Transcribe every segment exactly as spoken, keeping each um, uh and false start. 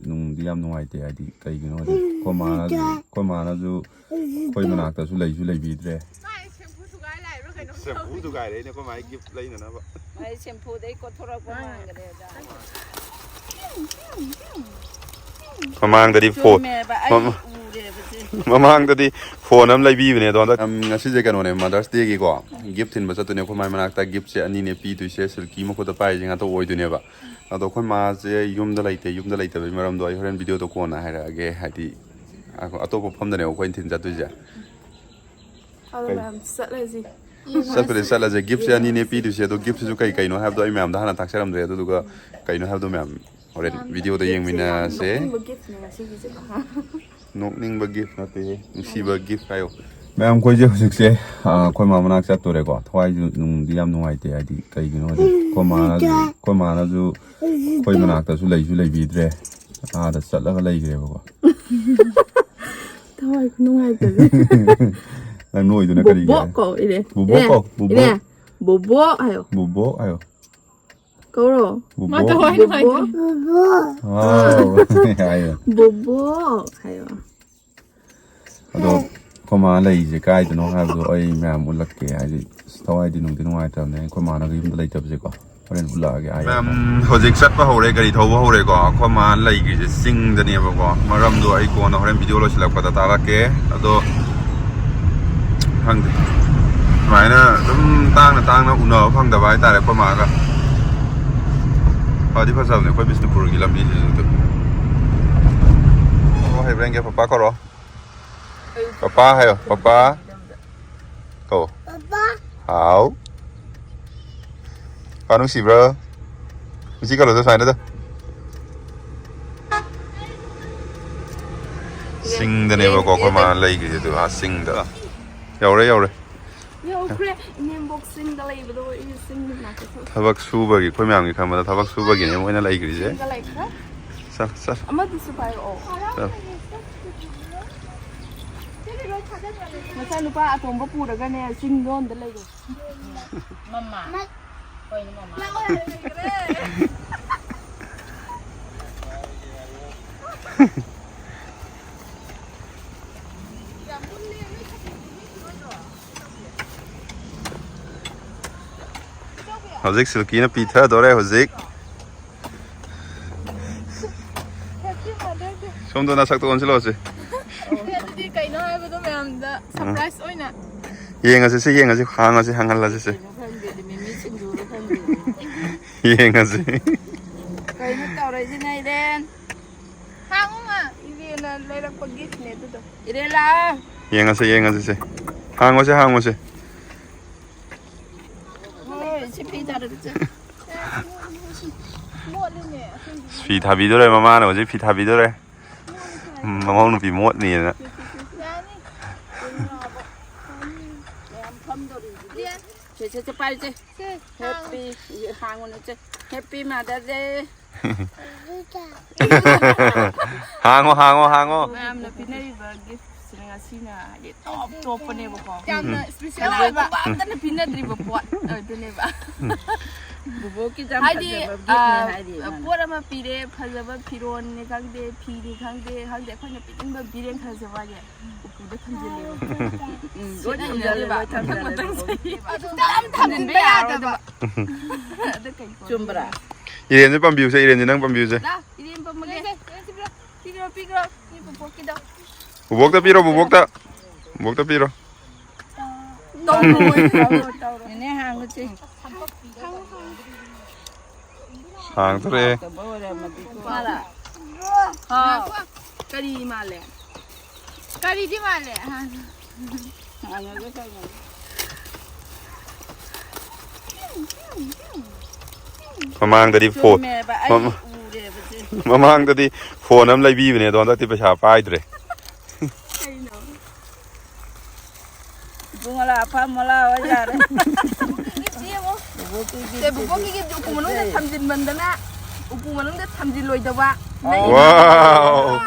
ꯅꯨꯡꯗꯤ ꯌꯥꯝ ꯅꯨꯡꯉꯥꯏꯇꯦ, ꯍꯥꯏꯗꯤ ꯀꯩꯒꯤꯅꯣ ꯍꯥꯏꯗꯤ ꯑꯩꯈꯣꯏ ꯃꯥꯅꯁꯨ, ꯑꯩꯈꯣꯏ ꯃꯥꯅꯁꯨ ꯑꯩꯈꯣꯏ ꯃꯅꯥꯛꯇꯁꯨ ꯂꯩꯁꯨ ꯂꯩꯕꯤꯗ꯭ꯔꯦ꯫ ꯁꯦꯝꯄꯨ ꯊꯨꯒꯥꯏꯔꯦ ꯑꯩꯅ ꯑꯩꯈꯣꯏ ꯃꯥꯒꯤ ꯒꯤꯐ ꯂꯩꯅꯅꯕ꯫ ꯃꯥꯏ ꯁꯦꯝꯄꯨꯗꯩ ꯀꯣꯠꯊꯣꯔꯛꯄ ꯃꯥꯟꯈ꯭ꯔꯦꯗ꯫ ꯃꯃꯥꯡꯗꯗꯤ ꯐꯣꯟ, ꯆꯨꯝꯃꯦꯕ, ꯑꯩ ꯃꯃ-, ꯎꯔꯦꯕ ꯁꯦ꯫ ꯃꯃꯥꯡꯗꯗꯤ ꯐꯣꯟ ꯑꯃ ꯂꯩꯕꯤꯕꯅꯦ ꯑꯗꯣ ꯍꯟꯗꯛ, ꯎꯝ, ꯉꯁꯤꯁꯦ ꯀꯩꯅꯣꯅꯦ, ꯃꯥꯗꯔꯁ ꯗꯦꯒꯤꯀꯣ ꯒꯤꯐ ꯊꯤꯟꯕ ꯆꯠꯇꯣꯏꯅꯦ ꯑꯩꯈꯣꯏ ꯃꯥꯏ ꯃꯅꯥꯛꯇ꯫ ꯒꯤꯐꯁꯦ ꯑꯅꯤꯅꯦ ꯄꯤꯗꯣꯏꯁꯦ, ꯁꯤꯜꯀꯤ ꯃꯈꯨꯠꯇ ꯄꯥꯏꯔꯤꯁꯦ ꯉꯥꯛꯇ ꯑꯣꯏꯗꯣꯏꯅꯦꯕ꯫ ꯑꯗꯣ ꯑꯩꯈꯣꯏ ꯃꯥꯁꯦ ꯌꯨꯝꯗ ꯂꯩꯇꯦ꯫ ꯌꯨꯝꯗ ꯂꯩꯇꯕꯒꯤ ꯃꯔꯝꯗꯣ ꯑꯩ ꯍꯣꯔꯦꯟ ꯚꯤꯗꯤꯑꯣꯗꯣ ꯀꯣꯟꯅ ꯍꯥꯏꯔꯛꯑꯒꯦ, ꯍꯥꯏꯗꯤ ꯑꯇꯣꯞꯄ ꯃꯐꯝꯗꯅꯦꯕ ꯑꯩꯈꯣꯏꯅ ꯊꯤꯟ ꯆꯠꯇꯣꯏꯁꯦ꯫ ꯑꯗꯣ ꯀꯩ? ꯃꯌꯥꯝ ꯆꯠꯂꯁꯤ꯫ ꯆꯠꯄꯗꯤ ꯆꯠꯂꯁꯦ, ꯒꯤꯐꯁꯦ ꯑꯅꯤꯅꯦ ꯄꯤꯗꯣꯏꯁꯦ, ꯑꯗꯣ ꯒꯤꯐꯁꯤꯁꯨ ꯀꯩ ꯀꯩꯅꯣ ꯍꯥꯏꯕꯗꯣ ꯑꯩ ꯃꯌꯥꯝꯗ ꯍꯥꯟꯅ ꯇꯥꯛꯆꯔꯝꯗ꯭ꯔꯦ, ꯑꯗꯨꯗꯨꯒ ꯀꯩꯅꯣ ꯍꯥꯏꯕꯗꯣ ꯃꯌꯥꯝ ꯍꯣꯔꯦꯟ ꯌꯥꯝ ꯚꯤꯗꯤꯑꯣꯗ ꯒꯤꯐꯁꯦ ꯌꯥꯝ ꯌꯦꯡꯃꯤꯟꯅꯁꯦ꯫ ꯅꯣꯛꯅꯤꯡꯕ ꯒꯤꯐꯅꯦ ꯉꯁꯤꯒꯤꯁꯦꯀꯣ꯫ ꯅꯣꯛꯅꯤꯡꯕ ꯒꯤꯐ ꯅꯠꯇꯦꯍꯦ, ꯅꯨꯡꯁꯤꯕ ꯃꯥꯅꯦ꯫ ꯒꯤꯐ ꯍꯥꯏꯌꯣ꯫ ꯃꯌꯥꯝ, ꯑꯩꯈꯣꯏꯁꯦ ꯍꯧꯖꯤꯛꯁꯦ, ꯑ, ꯑꯩꯈꯣꯏ ꯃꯥ ꯃꯅꯥꯛ ꯆꯠꯇꯣꯔꯦꯀꯣ꯫ ꯊꯋꯥꯏꯁꯨ ꯅꯨꯡꯗꯤ ꯌꯥꯝ ꯅꯨꯡꯉꯥꯏꯇꯦ, ꯍꯥꯏꯗꯤ ꯀꯩꯒꯤꯅꯣ ꯍꯥꯏꯗꯤ ꯑꯩꯈꯣꯏ ꯃꯥꯅꯁꯨ, ꯑꯩꯈꯣꯏ ꯃꯅꯥꯛꯇꯁꯨ ꯂꯩꯁꯨ ꯂꯩꯕꯤꯗ꯭ꯔꯦ꯫ ꯑꯥꯗ ꯆꯠꯂꯒ ꯂꯩꯈ꯭ꯔꯦꯕꯀꯣ꯫ ꯊꯋꯥꯏ ꯈꯨꯅꯨꯡꯉꯥꯏꯇꯕꯤ꯫ ꯅꯪ ꯅꯣꯏꯗꯨꯅ ꯀꯔꯤꯒꯤ? ꯕꯣꯕꯣꯛ ꯀꯧ, ꯏꯅꯦ꯫ ꯕꯣꯕꯣꯛ ꯏꯅꯦ, ꯀꯧ, ꯕꯣꯕꯣꯛ꯫ ꯏꯅꯦ, ꯕꯣꯕꯣꯛ ꯍꯥꯏꯌꯣ꯫ ꯕꯣꯕꯣꯛ ꯍꯥꯏꯌꯣ꯫ ꯀꯧꯔꯣ꯫ ꯕꯣꯕꯣꯛ꯫ ꯃꯥ ꯊꯋꯥꯏ ꯅꯨꯡꯉꯥꯏꯇꯦ꯫ ꯕꯣꯕꯣꯛ꯫ ꯍꯥꯎ꯫ ꯍꯥꯏꯌꯣ꯫ ꯕꯣꯕꯣꯛ ꯍꯥꯏꯌꯣ꯫ ꯑꯗꯣ ꯑꯩꯈꯣꯏ ꯃꯥ ꯂꯩꯔꯤꯁꯦ ꯀꯥꯏꯗꯅꯣ ꯍꯥꯏꯕꯗꯣ ꯑꯩ ꯃꯌꯥꯝ ꯎꯠꯂꯛꯀꯦ꯫ ꯍꯥꯏꯗꯤ ꯑꯁ, ꯊꯋꯥꯏꯗꯤ ꯅꯨꯡꯗꯤ ꯅꯨꯡꯉꯥꯏꯇꯕꯅꯦ ꯑꯩꯈꯣꯏ ꯃꯥꯅꯒ ꯌꯨꯝꯗ ꯂꯩꯇꯕꯁꯦꯀꯣ꯫ ꯍꯣꯔꯦꯟ ꯎꯠꯂꯛꯑꯒꯦ꯫ ꯑꯥ, ꯌꯥꯝ ꯃꯌꯥꯝ ꯍꯧꯖꯤꯛ ꯆꯠꯄ ꯍꯧꯔꯦ, ꯒꯥꯔꯤ ꯊꯧꯕ ꯍꯧꯔꯦꯀꯣ꯫ ꯑꯩꯈꯣꯏ ꯃꯥ ꯂꯩꯈ꯭ꯔꯤꯁꯦ ꯆꯤꯡꯗꯅꯦꯕꯀꯣ꯫ ꯃꯔꯝꯗꯣ ꯑꯩ ꯀꯣꯟꯅ ꯍꯣꯔꯦꯟ ꯚꯤꯗꯤꯑꯣ ꯂꯣꯏꯁꯤꯜꯂꯛꯄꯗ ꯇꯥꯛꯂꯛꯀꯦ꯫ ꯑꯗꯣ ꯈꯪꯗꯦ, ꯁꯨꯃꯥꯏꯅ ꯑꯗꯨꯝ ꯇꯥꯡꯅ ꯇꯥꯡꯅ ꯎꯅꯕ ꯐꯪꯗꯕ ꯍꯥꯏꯇꯥꯔꯦ ꯑꯩꯈꯣꯏ ꯃꯥꯒ꯫ ꯐꯗꯤ ꯐꯖꯕꯅꯦ ꯑꯩꯈꯣꯏ ꯕꯤꯁꯅꯨꯄꯨꯔꯒꯤ ꯂꯝꯕꯤꯁꯤꯁꯨ ꯑꯗꯨꯝ꯫ ꯑꯣ, ꯍꯩꯕ꯭ꯔꯦꯟꯒꯦ ꯄꯄꯥ ꯀꯧꯔꯣ꯫ ꯄꯄꯥ ꯍꯥꯏꯌꯣ, ꯄꯄꯥ꯫ ꯀꯧ꯫ ꯄꯄꯥ꯫ ꯍꯥꯎ꯫ ꯄꯥ ꯅꯨꯡꯁꯤꯕ꯭ꯔꯣ? ꯅꯨꯡꯁꯤ ꯀꯧꯔꯣ, ꯁꯨꯃꯥꯏꯅ ꯇꯧ꯫ ꯆꯤꯡꯗꯅꯦꯕꯀꯣ ꯑꯩꯈꯣꯏ ꯃꯥꯅ ꯂꯩꯈ꯭ꯔꯤꯁꯦ, ꯑꯗꯨ ꯑꯥ ꯆꯤꯡꯗ꯫ ꯌꯧꯔꯦ, ꯌꯧꯔꯦ꯫ ꯌꯧꯈ꯭ꯔꯦ꯫ ꯏꯅꯦꯝꯕꯣꯛ ꯆꯤꯡꯗ ꯂꯩꯕꯗꯣ, ꯑꯩ ꯆꯤꯡꯒꯤ ꯃꯅꯥꯛꯇ ꯊꯣꯛ-, ꯊꯕꯛ ꯁꯨꯕꯒꯤ, ꯑꯩꯈꯣꯏ ꯃꯌꯥꯝꯒꯤ ꯈꯟꯕꯗ ꯊꯕꯛ ꯁꯨꯕꯒꯤꯅꯦ ꯃꯣꯏꯅ ꯂꯩꯈ꯭ꯔꯤꯁꯦ꯫ ꯆꯤꯡꯗ ꯂꯩꯈ꯭ꯔꯦ꯫ ꯆꯠ, ꯆꯠ꯫ ꯑꯃꯗꯨꯁꯨ ꯄꯥꯏꯔꯛꯑꯣ꯫ ꯆꯠ꯫ ꯃꯆꯥꯅꯨꯄꯥ ꯑꯇꯣꯝꯕ ꯄꯨꯔꯒꯅꯦ, ꯆꯤꯡꯗꯣꯟꯗ ꯂꯩꯔꯦ꯫ ꯃꯃꯥ꯫ ꯃ-, ꯀꯩꯅꯣ ꯃꯃꯥ? ꯂꯥꯛꯑꯣ ꯍꯥꯏꯔꯒ ꯂꯩꯈ꯭ꯔꯦ꯫ ꯍꯧꯖꯤꯛ ꯁꯤꯜꯀꯤꯅ ꯄꯤꯊꯗꯣꯔꯦ ꯍꯧꯖꯤꯛ꯫ ꯁꯣꯝꯗ ꯅꯁꯛꯇꯣ ꯑꯣꯟꯁꯤꯜꯂꯛꯑꯣꯁꯦ꯫ ꯑꯗꯨꯗꯤ ꯀꯩꯅꯣ ꯍꯥꯏꯕꯗꯣ ꯃꯌꯥꯝꯗ ꯁꯔꯄ꯭ꯔꯥꯏꯁ ꯑꯣꯏꯅ꯫ ꯌꯦꯡꯉꯁꯤ ꯁꯦ, ꯌꯦꯡꯉꯁꯤ, ꯍꯥꯡꯉꯁꯤ, ꯍꯥꯡꯍꯜꯂꯁꯤ ꯁꯦ꯫ ꯀꯩꯅꯣ ꯈꯪꯗꯦ, ꯃꯤꯃꯤ ꯁꯤꯡꯖꯨꯔ ꯈꯪꯗꯦ꯫ ꯌꯦꯡꯉꯁꯤ꯫ ꯀꯩꯅꯣ ꯇꯧꯔꯛꯏꯁꯤꯅ, ꯏꯔꯦꯟ? ꯍꯥꯡꯉꯨ ꯃꯥ, ꯏꯔꯦꯟꯅ ꯂꯩꯔꯛꯄ ꯒꯤꯐꯅꯦ ꯑꯗꯨꯗꯣ꯫ ꯏꯔꯦꯟ ꯂꯥꯛꯑꯣ꯫ ꯌꯦꯡꯉꯁꯤ, ꯌꯦꯡꯉꯁꯤ ꯁꯦ꯫ ꯍꯥꯡꯉꯣꯁꯦ, ꯍꯥꯡꯉꯣꯁꯦ꯫ ꯍꯣꯏ, ꯁꯤ ꯐꯤ ꯊꯥꯔꯛꯁꯦ꯫ ꯃꯣꯠꯂꯤꯅꯦ ꯑꯩꯈꯣꯏꯒꯤ꯫ ꯐꯤ ꯊꯥꯕꯤꯗꯣꯔꯦ, ꯃꯃꯥꯅ ꯍꯧꯖꯤꯛ ꯐꯤ ꯊꯥꯕꯤꯗꯣꯔꯦ꯫ ꯎꯝ, ꯃꯃꯧ ꯅꯨꯄꯤ ꯃꯣꯠꯅꯤꯅ꯫ ꯌꯥꯅꯤ꯫ ꯃꯌꯥꯝ ꯐꯝꯗꯣꯔꯤꯁꯤꯗꯤ꯫ ꯁꯦ, ꯁꯦ, ꯁꯦ, ꯄꯥꯏꯔꯨꯁꯦ꯫ ꯁꯦ, ꯍꯦꯄꯤ, ꯍꯥꯡꯉꯨꯅꯨꯁꯦ꯫ ꯍꯦꯄꯤ ꯃꯥꯗꯔ ꯗꯦ꯫ ꯍꯥꯡꯉꯣ, ꯍꯥꯡꯉꯣ, ꯍꯥꯡꯉꯣ꯫ ꯃꯌꯥꯝꯅ ꯄꯤꯅꯔꯤꯕ ꯒꯤꯐꯁꯤꯅ ꯉꯁꯤꯅ ꯍꯥꯏꯗꯤ ꯇꯣꯞ ꯇꯣꯞꯄꯅꯦꯕꯀꯣ꯫ ꯌꯥꯝꯅ ꯎꯝ꯫ ꯏꯁꯄꯤꯁꯦꯜ ꯀꯅꯥꯒꯨꯝꯕ ꯑꯣꯏꯕ꯫ ꯑꯝꯇꯅ ꯄꯤꯅꯗ꯭ꯔꯤꯕ ꯄꯣꯠ ꯑꯣꯏꯗꯣꯏꯅꯦꯕ꯫ ꯕꯨꯕꯣꯛꯀꯤ ꯌꯥꯝ ꯍꯥꯏꯗꯤ, ꯐꯖꯕ ꯒꯤꯐꯅꯦ ꯑ, ꯍꯥꯏꯔꯤ ꯃꯥꯅ꯫ ꯄꯣꯠ ꯑꯃ ꯄꯤꯔꯦ, ꯐꯖꯕ ꯐꯤꯔꯣꯟꯅꯦ ꯈꯪꯗꯦ, ꯐꯤꯅꯦ ꯈꯪꯗꯦ, ꯈꯪꯗꯦ, ꯑꯩꯈꯣꯏꯅ ꯄꯤꯅꯤꯡꯕ ꯕꯤꯔꯦꯟ ꯈꯜꯂꯁꯦ ꯋꯥꯁꯦ ꯎꯄꯨꯗ ꯊꯝꯖꯤꯜꯂꯦꯕ꯫ ꯎꯝ, ꯂꯣꯏ ꯊꯝꯖꯤꯜꯂꯦ, ꯊꯝꯖꯤꯜꯂꯦꯕ꯫ ꯂꯣꯏ ꯊꯝꯖꯤꯜꯂꯦ꯫ ꯃꯊꯪ ꯃꯊꯪ ꯆꯍꯤ꯫ ꯑꯗꯨ ꯌꯥꯝ ꯊꯝꯖꯤꯟꯕ ꯌꯥꯔꯣꯏꯗꯕ꯫ ꯑꯗꯨ ꯀꯩ ꯄꯣꯠꯅꯣ? ꯆꯨꯝꯕ꯭ꯔꯥ? ꯏꯔꯦꯟꯁꯦ ꯄꯥꯝꯕꯤꯌꯨꯁꯦ, ꯏꯔꯦꯟꯁꯦ ꯅꯪ ꯄꯥꯝꯕꯤꯌꯨꯁꯦ꯫ ꯂꯥ, ꯏꯔꯦꯟ ꯄꯝꯃꯒꯦ꯫ ꯁꯦ, ꯁꯦ, ꯄꯤꯔꯣ, ꯄꯤꯔꯣ, ꯄꯤꯔꯣ, ꯄꯤꯔꯣ꯫ ꯁꯤ ꯄꯨꯄꯣꯛꯀꯤꯗꯣ꯫ ꯕꯨꯕꯣꯛꯇ ꯄꯤꯔꯣ, ꯕꯨꯕꯣꯛꯇ꯫ ꯕꯨꯕꯣꯛꯇ ꯄꯤꯔꯣ꯫ ꯇꯧꯔꯣ, ꯇꯧꯔꯣ, ꯇꯧꯔꯣ꯫ ꯅꯦꯅꯦ ꯍꯥꯡꯉꯨꯁꯤ꯫ ꯍꯥꯡꯗꯣꯔꯦ꯫ ꯃꯥꯔꯥ? ꯍꯥꯎ꯫ ꯀꯔꯤ ꯃꯥꯜꯂꯦ? ꯀꯔꯤꯗꯤ ꯃꯥꯜꯂꯦ? ꯍꯥꯡꯉꯒ ꯀꯩꯅꯣ? ꯃꯃꯥꯡꯗꯗꯤ ꯐꯣꯟ, ꯆꯨꯝꯃꯦꯕ, ꯑꯩ ꯃꯃ-, ꯎꯔꯦꯕ ꯁꯦ꯫ ꯃꯃꯥꯡꯗꯗꯤ ꯐꯣꯟ ꯑꯃ ꯂꯩꯕꯤꯕꯅꯦ, ꯑꯗꯣ ꯍꯟꯗꯛꯇꯤ ꯄꯩꯁꯥ ꯄꯥꯏꯗ꯭ꯔꯦ꯫ ꯀꯩꯅꯣ? ꯏꯕꯨꯡꯉꯣ ꯂꯥꯛꯑꯣ, ꯐꯝꯃꯣ ꯂꯥꯛꯑꯣ, ꯌꯥꯔꯦ꯫ ꯕꯨꯕꯣꯛꯀꯤ ꯒꯤꯐ ꯌꯦꯡꯉꯣ꯫ ꯕꯨꯕꯣꯛꯀꯤ ꯁꯦ, ꯒꯤꯐ꯫ ꯕꯨꯕꯣꯛꯀꯤ ꯒꯤꯐ ꯎꯄꯨ ꯃꯅꯨꯡꯗ ꯊꯝꯖꯤꯟꯃꯟꯗꯅ ꯎꯄꯨ ꯃꯅꯨꯡꯗ ꯊꯝꯖꯤꯜꯂꯣꯏꯗꯕ꯫ ꯋꯥꯎ!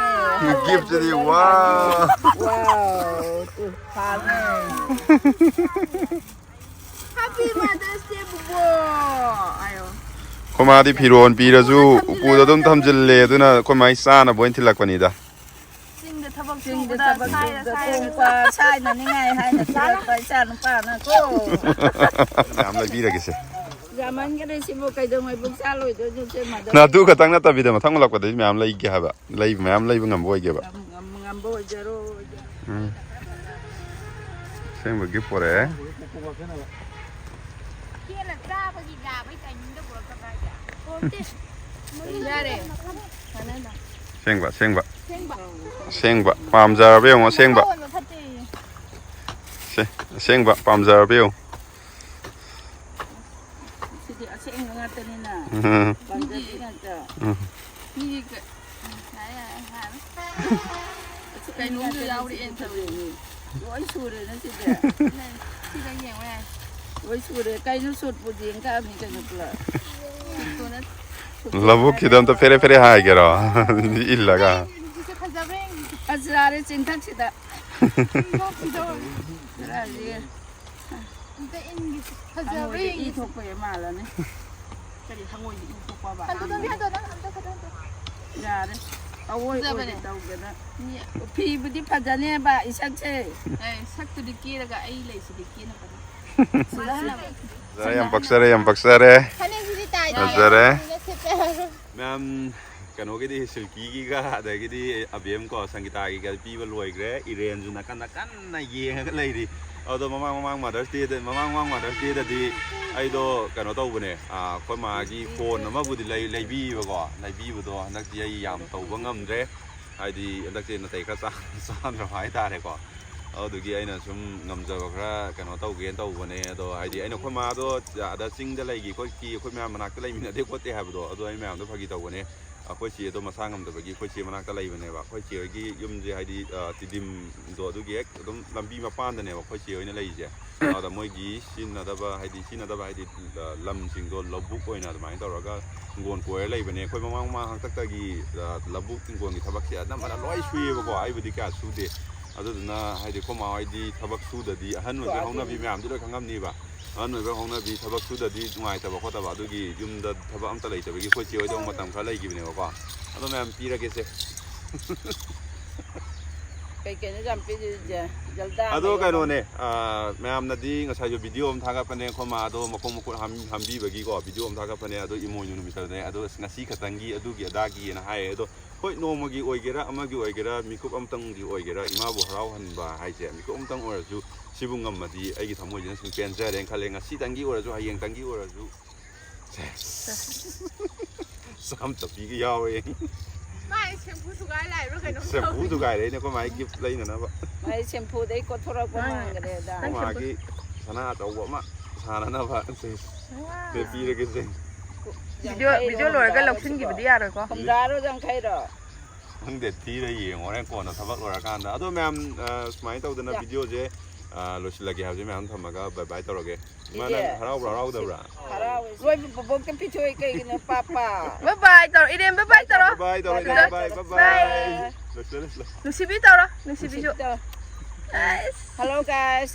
ꯒꯤꯐꯁꯤꯗꯤ, ꯋꯥꯎ! ꯋꯥꯎ! ꯇꯨ, ꯐꯥꯔꯦ꯫ Happy Mother's Day, ꯕꯨꯕꯣꯛ! ꯍꯥꯏꯌꯣ꯫ ꯑꯩꯈꯣꯏ ꯃꯥꯗꯤ ꯐꯤꯔꯣꯜ ꯄꯤꯔꯁꯨ ꯎꯄꯨꯗ ꯑꯗꯨꯝ ꯊꯝꯖꯤꯜꯂꯦ, ꯑꯗꯨꯅ ꯑꯩꯈꯣꯏ ꯃꯥꯒꯤ ꯆꯥꯅꯕ ꯑꯣꯏꯅ ꯊꯤꯜꯂꯛꯄꯅꯤꯗ꯫ ꯆꯤꯡꯗ ꯊꯕꯛ ꯆꯤꯡꯗ ꯁꯨꯕꯗ ꯊꯕꯛ ꯁꯥꯏꯔ ꯁꯨꯕꯗ ꯁꯥꯏꯔꯒ ꯀꯣꯡꯄ ꯁꯥꯏꯅꯅꯤꯡꯉꯥꯏ ꯍꯥꯏꯅ ꯊꯤꯜꯂꯛꯄ ꯏꯆꯥ ꯅꯨꯄꯥꯅ ꯀꯣ꯫ ꯃꯌꯥꯝ ꯂꯩꯕꯤꯔꯒꯦꯁꯦ꯫ ꯌꯥꯝꯃꯟꯈꯔꯦ ꯁꯤꯕꯨ, ꯀꯩꯗꯧꯉꯩ ꯄꯨꯛ ꯆꯥ ꯂꯣꯏꯗꯣꯏꯅꯣ ꯏꯆꯦ ꯃꯥꯗ? ꯅꯥꯗꯨ ꯈꯛꯇꯪ ꯅꯠꯇꯕꯤꯗ ꯃꯊꯪ ꯃꯨꯜꯂꯛꯄꯗꯗꯤ ꯃꯌꯥꯝ ꯂꯩꯒꯦ ꯍꯥꯏꯕ, ꯂꯩ ꯃꯌꯥꯝ ꯂꯩꯕ ꯉꯝꯕ ꯑꯣꯏꯒꯦꯕ꯫ ꯉꯝ- ꯉꯝ- ꯉꯝꯕ ꯑꯣꯏꯖꯔꯣ, ꯑꯣꯏꯖꯔꯣ꯫ ꯎꯝ꯫ ꯑꯁꯦꯡꯕ ꯒꯤꯐ ꯄꯣꯔꯛꯑꯦ꯫ ꯍꯦꯟꯅ ꯆꯥꯕꯒꯤ ꯌꯥꯕꯩ ꯇꯥꯏꯃꯤꯡꯗ ꯄꯨꯔꯛꯇꯕ꯭ꯔꯥ ꯍꯥꯏꯁꯦ? ꯌꯥꯔꯦ꯫ ꯀꯥꯟꯅꯗ꯫ ꯑꯁꯦꯡꯕ, ꯑꯁꯦꯡꯕ꯫ ꯑꯁꯦꯡꯕ꯫ ꯑꯁꯦꯡꯕ꯫ ꯄꯥꯝꯖꯔꯕ ꯌꯦꯡꯉꯣ, ꯑꯁꯦꯡꯕ꯫ ꯃꯈꯥ ꯑꯣꯟꯕ ꯐꯠꯇꯦꯌꯦ꯫ ꯁꯦ, ꯑꯁꯦꯡꯕ ꯄꯥꯝꯖꯔꯕ ꯌꯦꯡꯉꯣ꯫ ꯁꯤꯗꯤ ꯑꯁꯦꯡꯕ ꯉꯥꯛꯇꯅꯤꯅ꯫ ꯎꯝ꯫ ꯄꯥꯝꯖꯕꯤ ꯉꯥꯛꯇ꯫ ꯎꯝ꯫ ꯃꯤꯗꯤ ꯀ-, ꯎꯝ, ꯌꯥꯔꯦ, ꯌꯥꯔꯦ, ꯌꯥꯔꯦ꯫ ꯑꯁꯤ ꯀꯩꯅꯣꯝꯁꯨ ꯌꯥꯎꯔꯛꯑꯦꯅ ꯇꯧꯔꯤꯅꯤ꯫ ꯂꯣꯏ ꯁꯨꯔꯦꯅ ꯁꯤꯗꯤ꯫ ꯁꯤꯗ ꯌꯦꯡꯉꯣ ꯌꯥꯔꯦ꯫ ꯂꯣꯏ ꯁꯨꯔꯦ꯫ ꯀꯩꯅꯣ ꯁꯨꯠꯄꯨ ꯌꯦꯡ ꯇꯥꯕꯅꯤ ꯀꯩꯅꯣ ꯄꯨꯂꯞ꯫ ꯁꯨꯠꯇꯣ ꯅꯠ-, ꯂꯧꯕꯨꯛꯁꯤꯗ ꯑꯝꯇ ꯐꯦꯔꯦ ꯐꯦꯔꯦ ꯍꯥꯏꯒꯦꯔꯣ? ꯏꯜꯂꯒ꯫ ꯌꯦꯡꯒꯦ, ꯁꯤꯁꯦ ꯐꯖꯕ꯭ꯔꯥ ꯌꯦꯡꯒꯦ, ꯁꯤꯁꯦ꯫ ꯐꯖꯔꯦ ꯆꯤꯡꯊꯛꯁꯤꯗ꯫ ꯌꯣꯛꯈꯤꯗꯧꯔꯦ꯫ ꯐꯖꯔꯦ꯫ ꯑꯝꯇ ꯏꯟꯒꯦ꯫ ꯐꯖꯕ꯭ꯔꯥ ꯍꯪꯉꯣꯏꯗ ꯏ ꯌꯦꯡꯒꯦ꯫ ꯊꯣꯛꯄ ꯍꯦꯛ ꯃꯥꯜꯂꯅꯤ꯫ ꯀꯔꯤ ꯍꯪꯉꯣꯏꯗ ꯏ ꯊꯣꯛꯄꯕ? ꯍꯟꯗꯣ, ꯅꯪꯗꯤ ꯍꯟꯗꯣ, ꯅꯪ ꯑꯝꯇ ꯈꯛꯇ ꯍꯟꯗꯣ꯫ ꯌꯥꯔꯦ꯫ ꯑꯋꯣꯏ ꯐꯖꯕꯅꯦ꯫ ꯑꯣꯏꯗ ꯇꯧꯗꯅ꯫ ꯃꯤ ꯐꯤꯕꯨꯗꯤ ꯐꯖꯅꯦꯕ ꯏꯁꯛꯁꯦ꯫ ꯑꯦ, ꯁꯛꯇꯨꯗꯤ ꯀꯦꯔꯒ ꯑꯩ ꯂꯩꯁꯤꯗꯤ ꯀꯦꯅꯕꯅꯤ꯫ ꯁꯤꯗ ꯍꯟꯅꯕ꯫ ꯐꯖꯔꯦ, ꯌꯥꯝ ꯄꯛꯆꯔꯦ, ꯌꯥꯝ ꯄꯛꯆꯔꯦ꯫ ꯐꯅꯦꯛꯁꯤꯗꯤ ꯇꯥꯏ ꯇꯥꯏ ꯐꯖꯔꯦ꯫ ꯌꯥꯗꯕꯅꯤꯅ ꯁꯦꯠꯄ ꯌꯥꯔꯣꯏ꯫ ꯃꯌꯥꯝ ꯀꯩꯅꯣꯒꯤꯗꯤ, ꯁꯤꯜꯀꯤꯒꯤꯒ ꯑꯗꯒꯤꯗꯤ ꯑꯕꯦꯝ ꯀꯣ, ꯁꯪꯒꯤꯇꯥꯒꯤꯒ ꯄꯤꯕ ꯂꯣꯏꯈ꯭ꯔꯦ꯫ ꯏꯔꯦꯟꯁꯨ ꯅꯥꯀꯟꯗ ꯀꯟꯅ ꯌꯦꯡꯉꯒ ꯂꯩꯔꯤ꯫ ꯑꯗꯣ ꯃꯃꯥꯡ ꯃꯃꯥꯡ Mother's Dayꯗ, ꯃꯃꯥꯡ ꯃꯃꯥꯡ Mother's Dayꯗꯗꯤ ꯑꯩꯗꯣ ꯀꯩꯅꯣ ꯇꯧꯕꯅꯦ, ꯑꯥ, ꯑꯩꯈꯣꯏ ꯃꯥꯒꯤ ꯐꯣꯟ ꯑꯃꯕꯨꯗꯤ ꯂꯩ-, ꯂꯩꯕꯤꯕꯀꯣ꯫ ꯂꯩꯕꯤꯕꯗꯣ ꯍꯟꯗꯛꯇꯤ ꯑꯩ ꯌꯥꯝ ꯇꯧꯕ ꯉꯝꯗ꯭ꯔꯦ꯫ ꯍꯥꯏꯗꯤ ꯍꯟꯗꯛꯇꯤ ꯅꯥꯇꯩ ꯈꯔ ꯆꯥ-, ꯆꯥꯗ꯭ꯔꯕ ꯍꯥꯏꯇꯥꯔꯦꯀꯣ꯫ ꯑꯗꯨꯗꯨꯒꯤ ꯑꯩꯅ ꯁꯨꯝ ꯉꯝꯖꯕ ꯈꯔ ꯀꯩꯅꯣ ꯇꯧꯒꯦꯅ ꯇꯧꯕꯅꯦ꯫ ꯑꯗꯣ ꯍꯥꯏꯗꯤ ꯑꯩꯅ ꯑꯩꯈꯣꯏ ꯃꯥꯗꯣ ꯑꯥꯗ ꯆꯤꯡꯗ ꯂꯩꯈꯤ ꯈꯣꯠꯈꯤ, ꯑꯩꯈꯣꯏ ꯃꯌꯥꯝ ꯃꯅꯥꯛꯇ ꯂꯩꯃꯤꯟꯅꯗꯦ ꯈꯣꯠꯇꯦ ꯍꯥꯏꯕꯗꯣ, ꯑꯗꯣ ꯑꯩ ꯃꯌꯥꯝꯗꯣ ꯐꯥꯒꯤ ꯇꯧꯕꯅꯦ꯫ ꯑꯩꯈꯣꯏ ꯆꯦꯗꯣ ꯃꯁꯥ ꯉꯝꯗꯕꯒꯤ ꯑꯩꯈꯣꯏ ꯆꯦ ꯃꯅꯥꯛꯇ ꯂꯩꯕꯅꯦꯕ꯫ ꯑꯩꯈꯣꯏ ꯆꯦ ꯍꯣꯏꯒꯤ ꯌꯨꯝꯁꯦ ꯍꯥꯏꯗꯤ, ꯑ, ꯇꯤꯗꯤꯝꯗꯣ ꯑꯗꯨꯒꯤ ꯍꯦꯛ ꯑꯗꯨꯝ ꯂꯝꯕꯤ ꯃꯄꯥꯟꯗꯅꯦꯕ ꯑꯩꯈꯣꯏ ꯆꯦ ꯍꯣꯏꯅ ꯂꯩꯔꯤꯁꯦ꯫ ꯑꯗ ꯃꯣꯏꯒꯤ ꯁꯤꯖꯤꯟꯅꯗꯕ, ꯍꯥꯏꯗꯤ ꯁꯤꯖꯤꯟꯅꯗꯕ ꯍꯥꯏꯗꯤ, ꯑ, ꯂꯝꯁꯤꯡꯗꯣ ꯂꯧꯕꯨꯛ ꯑꯣꯏꯅ ꯑꯗꯨꯃꯥꯏꯅ ꯇꯧꯔꯒ ꯍꯤꯡꯒꯣꯜ ꯀꯣꯏꯔ ꯂꯩꯕꯅꯦ꯫ ꯑꯩꯈꯣꯏ ꯃꯃꯥꯡ ꯃꯃꯥꯡ ꯍꯥꯛꯇꯛꯇꯒꯤ, ꯑ, ꯂꯧꯕꯨꯛ ꯍꯤꯡꯒꯣꯜꯒꯤ ꯊꯕꯛꯁꯦ ꯑꯅꯝꯕꯅ ꯂꯣꯏ ꯁꯨꯏꯌꯦꯕꯀꯣ꯫ ꯑꯩꯕꯨꯗꯤ ꯀꯌꯥ ꯁꯨꯗꯦ꯫ ꯑꯗꯨꯗꯨꯅ ꯍꯥꯏꯗꯤ ꯑꯩꯈꯣꯏ ꯃꯥ ꯍꯣꯏꯗꯤ ꯊꯕꯛ ꯁꯨꯗꯗꯤ, ꯑꯍꯟ ꯑꯣꯏꯕꯒꯤ ꯍꯧꯅꯕꯤ ꯃꯌꯥꯝꯗꯤ ꯂꯣꯏ ꯈꯪꯉꯝꯅꯤꯕ꯫ ꯑꯍꯟ ꯑꯣꯏꯕ ꯍꯧꯅꯕꯤ, ꯊꯕꯛ ꯁꯨꯗꯗꯤ ꯅꯨꯡꯉꯥꯏꯇꯕ ꯈꯣꯠꯇꯕ, ꯑꯗꯨꯒꯤ ꯌꯨꯝꯗ ꯊꯕꯛ ꯑꯝꯇ ꯂꯩꯇꯕꯒꯤ ꯑꯩꯈꯣꯏ ꯆꯦ ꯍꯣꯏꯗ ꯑꯃꯨꯛ ꯃꯇꯝ ꯈꯔ ꯂꯩꯈꯤꯕꯅꯦꯕꯀꯣ꯫ ꯑꯗꯣ ꯃꯌꯥꯝ ꯄꯤꯔꯒꯦꯁꯦ꯫ ꯀꯩ ꯀꯩꯅꯣ ꯌꯥꯝ ꯄꯤꯔꯤꯁꯦ? ꯖꯜꯗꯥ ꯑꯗꯣ ꯂꯩꯔꯦ꯫ ꯀꯩꯅꯣꯅꯦ, ꯑ, ꯃꯌꯥꯝꯅꯗꯤ ꯉꯁꯥꯏꯁꯨ ꯚꯤꯗꯤꯑꯣ ꯑꯃ ꯊꯥꯒꯠꯄꯅꯦ, ꯑꯩꯈꯣꯏ ꯃꯥꯗꯣ ꯃꯈꯣꯡ ꯃꯈꯨꯠ ꯍꯥꯝ-, ꯍꯥꯝꯕꯤꯕꯒꯤꯀꯣ ꯚꯤꯗꯤꯑꯣ ꯑꯃ ꯊꯥꯒꯠꯄꯅꯦ꯫ ꯑꯗꯣ ꯏꯃꯣꯏꯅꯨ ꯅꯨꯃꯤꯠꯇꯅꯦ꯫ ꯑꯗꯣ ꯑꯁ, ꯉꯁꯤ ꯈꯛꯇꯪꯒꯤ ꯑꯗꯨꯒꯤ ꯑꯗꯥꯒꯤꯅ ꯍꯥꯏꯌꯦ꯫ ꯑꯗꯣ ꯍꯣꯏ, ꯅꯣꯡꯃꯒꯤ ꯑꯣꯏꯒꯦꯔꯥ, ꯑꯃꯒꯤ ꯑꯣꯏꯒꯦꯔꯥ, ꯃꯤꯀꯨꯞ ꯑꯝꯇꯪꯒꯤ ꯑꯣꯏꯒꯦꯔꯥ, ꯏꯃꯥꯕꯨ ꯍꯔꯥꯎꯍꯟꯕ ꯍꯥꯏꯁꯦ, ꯃꯤꯀꯨꯞ ꯑꯝꯇꯪ ꯑꯣꯏꯔꯁꯨ ꯁꯤꯕꯨ ꯉꯝꯃꯗꯤ ꯑꯩꯒꯤ ꯊꯃꯣꯏꯁꯤꯅ ꯁꯨꯝ ꯄꯦꯟꯖꯔꯦꯅ ꯈꯜꯂꯦ꯫ ꯉꯁꯤꯗꯪꯒꯤ ꯑꯣꯏꯔꯁꯨ, ꯍꯌꯦꯡꯇꯪꯒꯤ ꯑꯣꯏꯔꯁꯨ꯫ ꯆꯥꯝ ꯆꯞꯄꯤꯒ ꯌꯥꯎꯔꯦ꯫ ꯃꯥꯏ ꯁꯦꯝꯄꯨ ꯊꯨꯒꯥꯏ ꯂꯥꯛꯏꯔꯣ ꯀꯩꯅꯣꯝ ꯁꯦꯝꯄꯨ ꯇꯧꯔꯦ꯫ ꯊꯨꯒꯥꯏꯔꯦꯅꯦ ꯑꯩꯈꯣꯏ ꯃꯥꯏ ꯒꯤꯐ ꯂꯩꯅꯅꯕ꯫ ꯃꯥꯏ ꯁꯦꯝꯄꯨꯗꯩ ꯀꯣꯠꯊꯣꯔꯛꯄ ꯃꯥꯅꯦ꯫ ꯃꯥꯟꯈ꯭ꯔꯦꯗ꯫ ꯑꯩꯈꯣꯏ ꯃꯥꯒꯤ ꯁꯅꯥ ꯑꯆꯧꯕ ꯑꯃ ꯁꯥꯅꯅꯕ ꯁꯦ, ꯁꯦ ꯄꯤꯔꯒꯦ ꯁꯦ꯫ ꯚꯤꯗꯤꯑꯣ, ꯌꯥꯡꯈꯩꯔꯣꯝ ꯚꯤꯗꯤꯑꯣ ꯂꯣꯏꯔꯒ ꯇꯥꯔꯁꯤꯀꯣ꯫ ꯂꯧꯁꯤꯟꯈꯤꯕꯗꯤ ꯌꯥꯔꯣꯏꯀꯣ꯫ ꯍꯨꯝꯗ꯭ꯔꯥꯔꯣ ꯌꯥꯡꯈꯩꯔꯣ? ꯈꯪꯗꯦ, ꯊꯤꯔ ꯌꯦꯡꯉꯣ ꯍꯣꯔꯦꯟ ꯀꯣꯟꯅ ꯊꯕꯛ ꯂꯣꯏꯔꯀꯥꯟꯗ꯫ ꯑꯗꯣ ꯃꯌꯥꯝ, ꯑ, ꯁꯨꯃꯥꯏꯅ ꯇꯧꯗꯅ ꯌꯥ꯫ ꯚꯤꯗꯤꯑꯣꯁꯦ, ꯑ, ꯂꯣꯏꯁꯤꯜꯂꯒꯦ ꯍꯥꯏꯕꯁꯦ ꯃꯌꯥꯝ ꯊꯝꯃꯒ bye bye ꯇꯧꯔꯒꯦ꯫ ꯏꯃꯥ, ꯅꯪ ꯏꯆꯦ, ꯍꯔꯥꯎꯕ꯭ꯔꯥ, ꯍꯔꯥꯎꯗꯕ꯭ꯔꯥ? ꯍꯔꯥꯎꯋꯦ꯫ ꯂꯣꯏꯕ ꯕꯣꯕꯣꯛꯇ ꯄꯤꯊꯣꯛꯑꯦ ꯀꯩꯒꯤꯅꯣ, ꯄꯥꯄꯥ? Bye bye ꯇꯧꯔꯣ, ꯏꯔꯦꯝ, bye bye ꯇꯧꯔꯣ꯫ Bye bye ꯇꯧꯔꯣ, bye ꯏꯔꯦꯝ, bye, bye bye꯫ Bye꯫ ꯂꯣꯏꯁꯤꯜꯂꯦ, ꯂꯣꯏꯁꯤꯜꯂꯦ꯫ ꯅꯨꯡꯁꯤꯕꯤ ꯇꯧꯔꯣ, ꯅꯨꯡꯁꯤꯕꯤꯁꯨ꯫ ꯅꯨꯡꯁꯤꯕꯤ ꯇꯧꯔꯣ꯫ ꯑꯁ꯫ Hello guys꯫